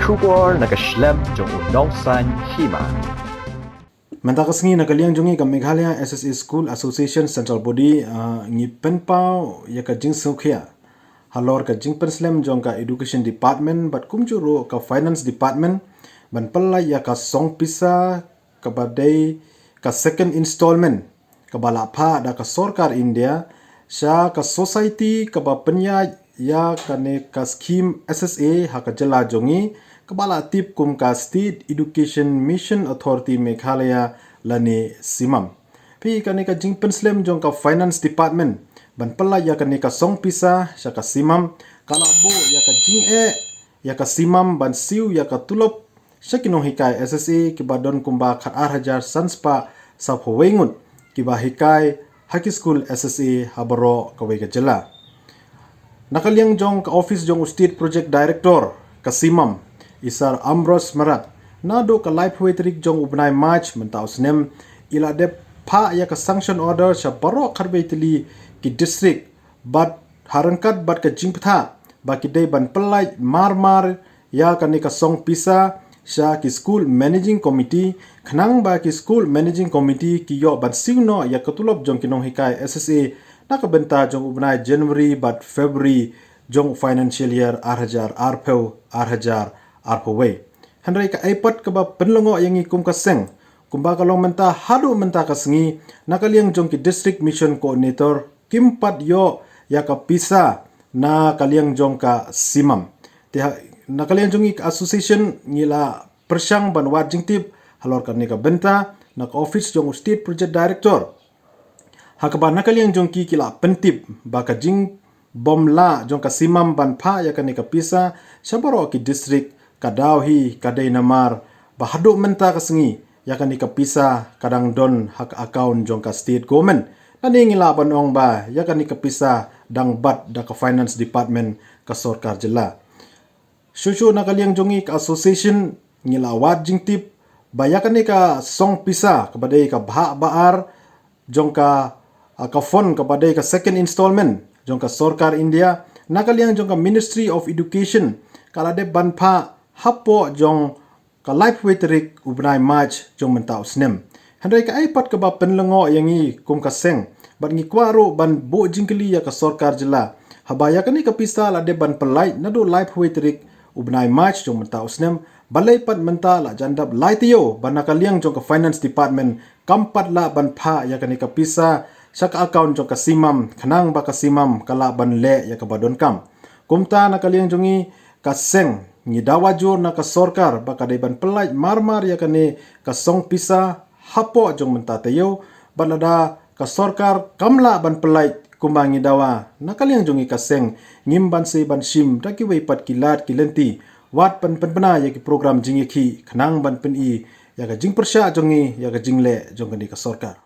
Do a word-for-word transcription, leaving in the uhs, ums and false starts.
Khubor na ka shlem jong u nongsan hima. Mynta ka sngi na ka liang jong ngi ka Meghalaya S S A School Association Central Body, ah, ngi pynpaw ïa ka jingsngewkhia halor ka jingpynslem jong ka Education Department bad kumjuh ruh ka Finance Department ban pynlait ïa ka song pisa kaba dei ka second installment kaba la phah da ka sorkar India sha ka society kaba pynïaid ïa kane ka scheme S S A ha ka jylla jong ngi, kaba la tip kum ka State Education Mission Authority Meghalaya lane SEMAM. Phi, kane ka jingpynslem jong ka Finance Department ban pynlait ïa kane ka song pisa sha ka SEMAM ka la buh ïa ka jingeh ïa ka SEMAM ban siew ïa ka tulop sha ki nonghikai S S A kiba don kumba khatar hajar san spah sawphew wei ngut kiba hikai ha ki skul S S A ha baroh kawei ka jylla. Na ka liang jong ka office jong u State Project Director ka SEMAM, i Sir Ambrose Marak, naduh ka laiphew wei tarik jong u bnai March mynta u snem, i la dep phah ïa ka sanction order sha baroh khatwei tylli ki district bad ha ryngkat bad ka jingpynthah ba ki dei ban pynlait mar mar ïa kane ka song pisa sha ki School Managing Committee, khnang ba ki School Managing Committee ki ïoh ban siew noh ïa ka tulop jong ki nonghikai S S A na ka bynta jong u bnai January bad February jong u financial year ar hajar arphew, ar hajar arphew wei. Hynrei kaei pat kaba pynlyngngoh ïa ngi kum ka seng, kumba ka long mynta haduh mynta ka sngi, na ka liang jong ki District Mission Coordinator kim pat ïoh ïa ka pisa na ka liang jong ka SEMAM. Te ha, na ka liang jong ngi ka association ngi la pyrshang ban wad jingtip halor kane ka bynta na ka office jong u State Project Director, ha kaba na ka liang jong ki ki la pyntip ba ka jingbym lah jong ka SEMAM ban phah ïa kane ka pisa sha baroh ki district ka daw hi ka dei namar ba haduh mynta ka sngi ïa kane ka pisa ka dang don ha ka account jong ka state government. Lane ngi lah ban ong ba ïa kane ka pisa dang bat da ka Finance Department ka sorkar jylla. Shuh shuh na ka liang jong ngi ka association ngi la wad jingtip ba ïa kane ka song pisa kaba dei ka bhah ba ar jong ka, ah, ka fund kaba dei ka second installment jong ka sorkar India, na ka liang jong ka Ministry of Education ka la dep ban phah hapoh jong ka laiphew wei tarik u bnai March jong mynta u snem. Hynrei kaei pat kaba pynlyngngoh ïa ngi kum ka seng bad ngi kwah ruh ban buh jingkylli ïa ka sorkar jylla, haba ïa kane ka pisa la dep ban pynlait naduh laiphew wei tarik u bnai March jong mynta u snem, balei pat mynta la jan dap lai taïew ba na ka liang jong ka Finance Department kam pat lah ban phah ïa kane ka pisa sha ka account jong ka SEMAM, khnang ba ka SEMAM ka lah ban leh ïa kaba donkam. Kumta na ka liang jong ngi ka seng ngi dawa jur na ka sorkar ba ka dei ban pynlait mar mar ïa kane ka song pisa hapoh jong mynta taïew, bad lada ka sorkar kam lah ban pynlait kumba ngi dawa, na ka liang jong ngi ka seng ngim banse ban shim da kiwei pat ki lad ki lynti, wat ban pynbna ïa ki program jingïakhih khnang ban pyni ïa ka jingpyrshah jong ngi ïa ka jingleh jong kane ka sorkar.